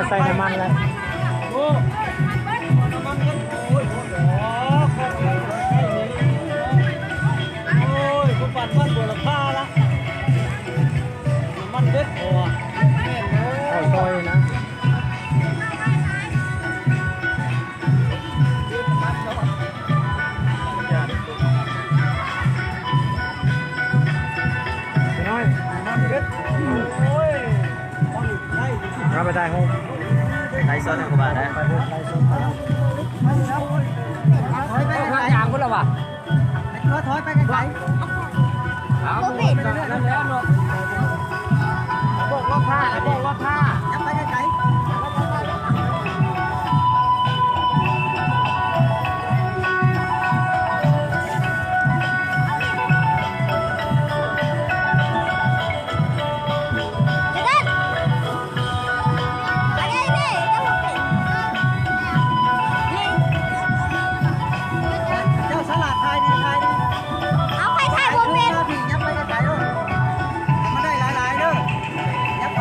ໃສ່ນ້ຳມັນແລ້ວ ໂອ້ ນ້ຳມັນກັນ ໂອ້ຍ ໂອ້ຍ ໂອ້ຍ ບໍ່ປານບ້ານບົວລະພາລະ ນ້ຳມັນເບິດບໍ່ ແມ່ນບໍ່ ເຂົ້າຊອຍນະ ນ້ອຍ ນ້ຳມັນເບິດ ໂອ້ຍ. ເອົາໄປຖ່າຍຮູບ ໄລສົດໃຫ້ກູບາໄດ້ ໄລສົດ ຖອຍໄປໄກໆ ທາງຍາງພຸ້ນລະຫວາ ເອົາ ຖອຍໄປໄກໆ ເອົາ ບໍ່ເປັນ ນັ້ນແຫຼະເນາະ ບອກວ່າພາ ບອກວ່າພາ ຍັບໄປໄກໆ. ເຈົ້າສະຫຼາດ ຖ່າຍດີ ຖ່າຍດີ ເອົາ ໃຜຖ່າຍບໍ່ເປັນ ຖ່າຍຄືນມາພີ້ ຍັບໄປໄກໆ ໂອ້ ມັນໄດ້ຫຼາຍໆ ເດີ ຍັບໄປ.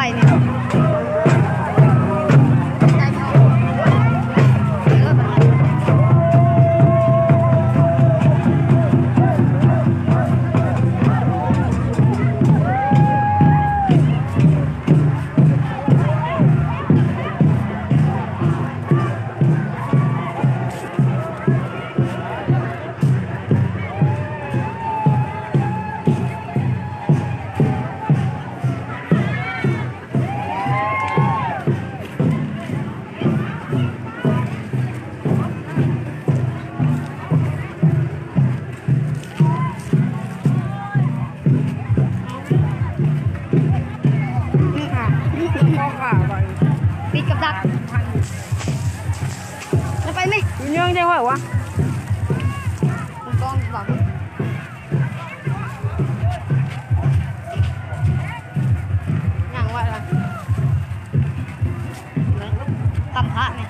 ໄປນີ້ ນີ້ຄ່ະ ປິດກັບດັກ ໄປໄໝ? ຢູ່ເຍິງຈັງຫວະ ຍັງວ່າ ກຳພະນີ້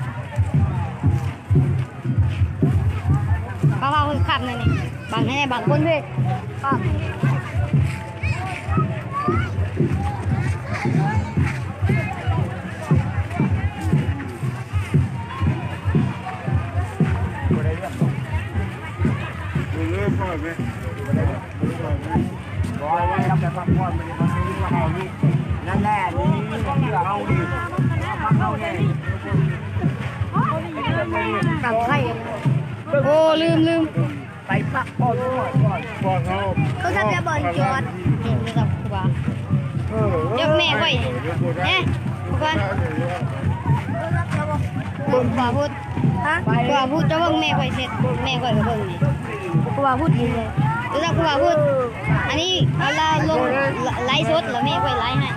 ເຂົາເວົ້າຄືຄຳນີ້ ບາງແຫ່ບາງຄົນເດ້ ຄຳ ຕຳໄທ ໂອ້ ລືມ ລືມ. ໄປພັກຜ່ອນກ່ອນ ໂທລະສັບແລ້ວບໍ່ຈອດ ເອີ ເຈົ້າແມ່ຂ້ອຍ ເອີ ເບິ່ງຂວາພຸດ ຮະ ຂວາພຸດ ເຈົ້າເບິ່ງແມ່ຂ້ອຍເຊັດ ແມ່ຂ້ອຍກໍເບິ່ງນີ້ ຂວາພຸດນີ້ ໂທລະສັບຂວາພຸດ ອັນນີ້ເອົາລາວລົງ ລ- ໄລສົດ ແລ້ວແມ່ຂ້ອຍໄລໃຫ້.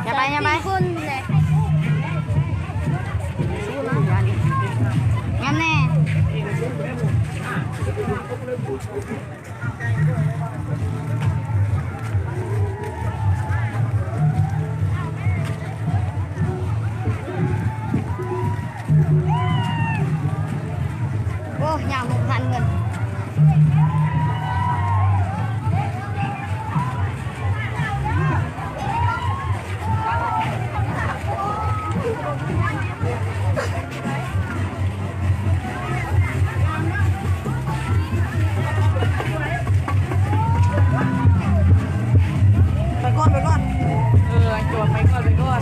ຢ່າໄປ ຢ່າໄປ ຍາມແນ່. ໂອ້ ຍ່າງບໍ່ທັນເພິ່ນ. ໄປກ່ອນ ໄປກ່ອນ ເອີ ໄອ້ໂຈນໄປກ່ອນ ໄປກ່ອນ.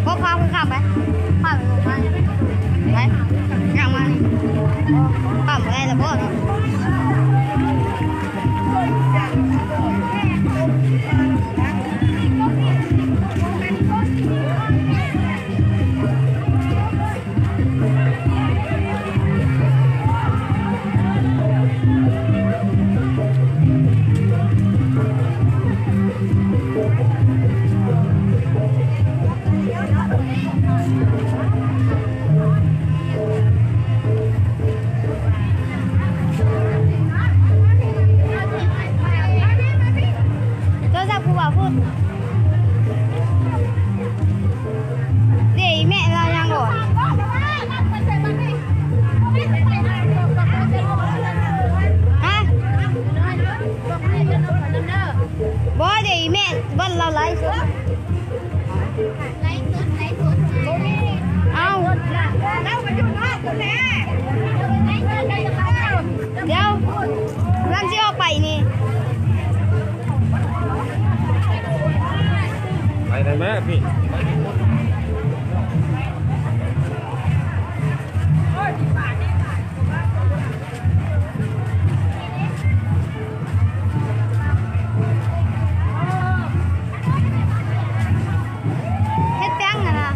ພວກເຮົາຄືເຂົ້າໄປ ເຂົ້າໄປ ໄປ ຍ່າງມານີ້ ເຂົ້າບໍ່ໄດ້ລະບໍ່ເນາະ. ສະ ພຸ້ນ ເດ ອີ່ແມ່ລາວຍັງບໍ່? ຮະ? ບໍ່ ເດ ອີ່ແມ່ ວັນລາວໄລຟ໌ສົດ ເອົ້າ ດຽວ ກຳລັງຊິອອກໄປນີ້ ໄປໄດ້ແມ່ພີ່. ເຮັດຫຍັງຫັ້ນນະ?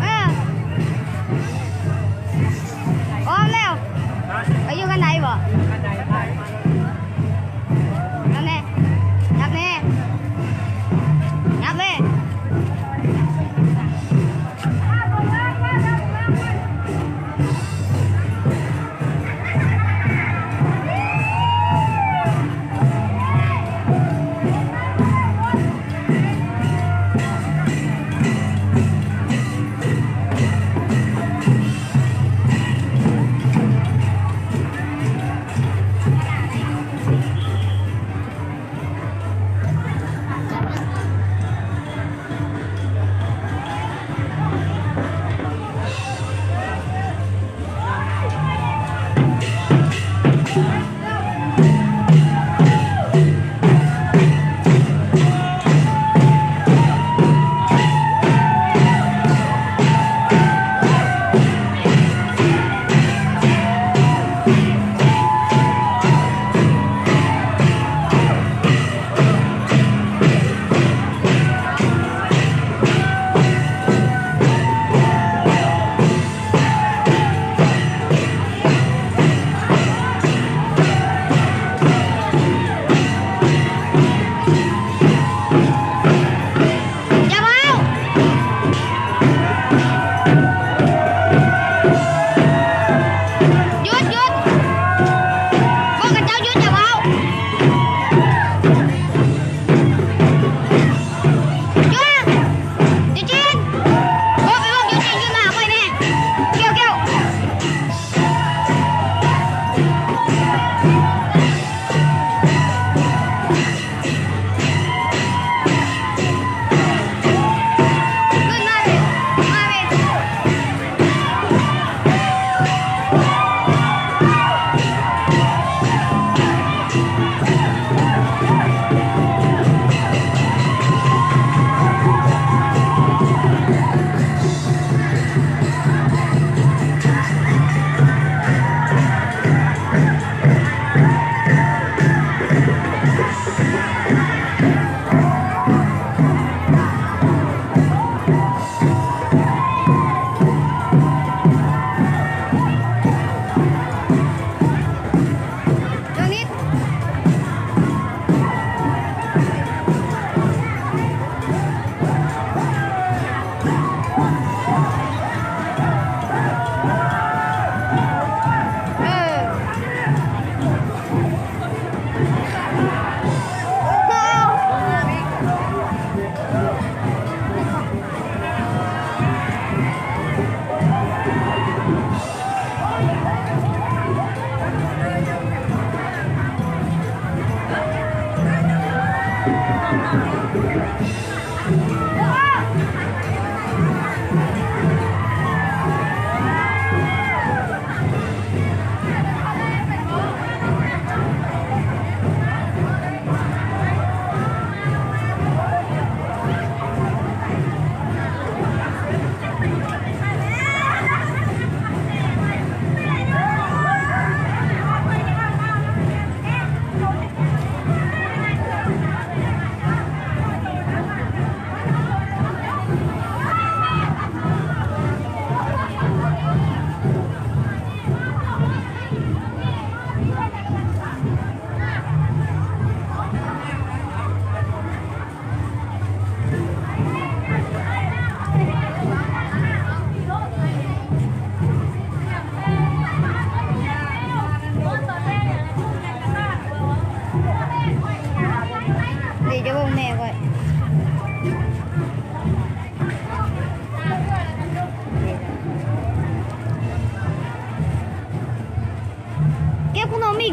ເອີ ອ້ອມແລ້ວ ໄປຢູ່ກັນໄດບໍ່? ນັ້ນແຫຼະ ຫຍັບແນ່ ຫຍັບເລີຍ. ຢ່າເວົ້າ ຢຸດ ຢຸດ ບອກກັບເຈົ້າຢຸດ ຢ່າເວົ້າ.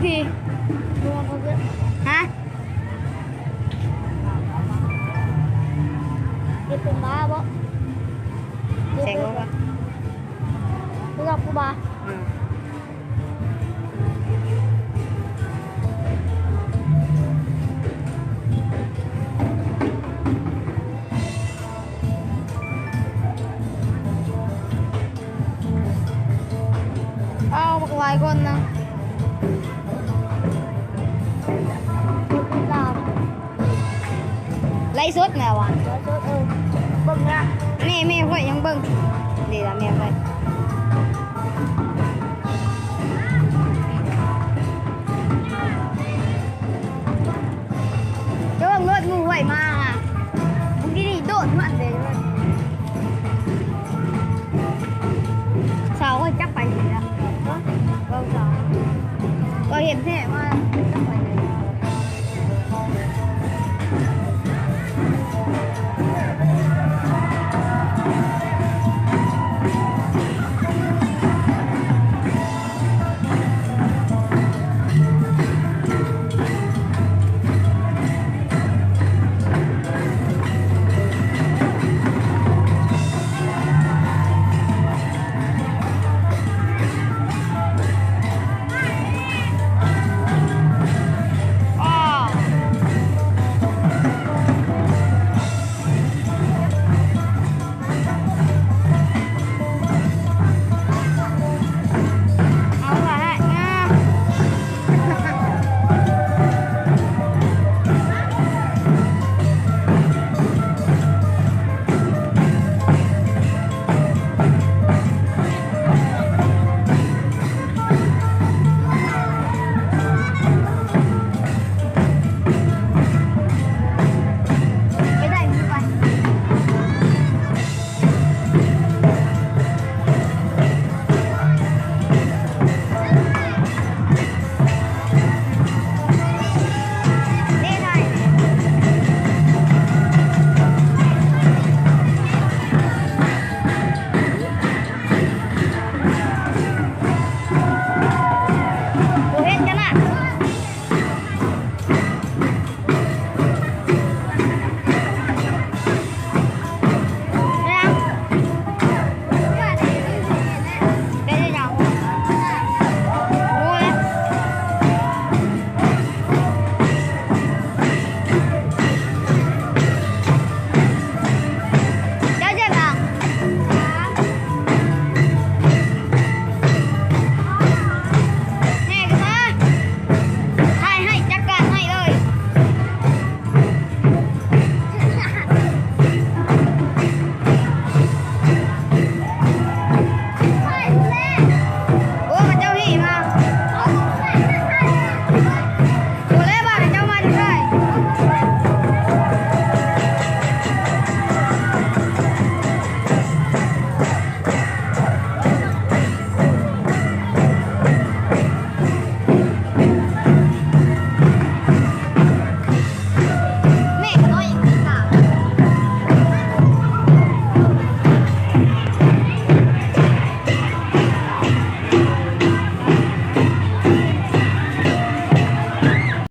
ທີ່ ຮະ? ເຮັດເປັນບ້າບໍ່? ແຊງລົງວະ? ເຮັດກັບຄູບາ. ອືມ. ເອົາ ບັກຫຼາຍຄົນນະ. ໄລສົດແມ່ວະ? ໄລສົດ ເອີ ເບິ່ງນະ. ແມ່ ແມ່ຂ້ອຍຍັງເບິ່ງ. ນີ້ລະແມ່ຂ້ອຍ. ເບິ່ງລົດໝູ່ໄຫວມາຫາ ບາງທີນີ້ໂດດມາເລີຍ. ສາວຂ້ອຍຈັບໄປນີ້ລະ. ເບິ່ງສາວ ກໍເຫັນແທ້ວ່າຈັບໄປ.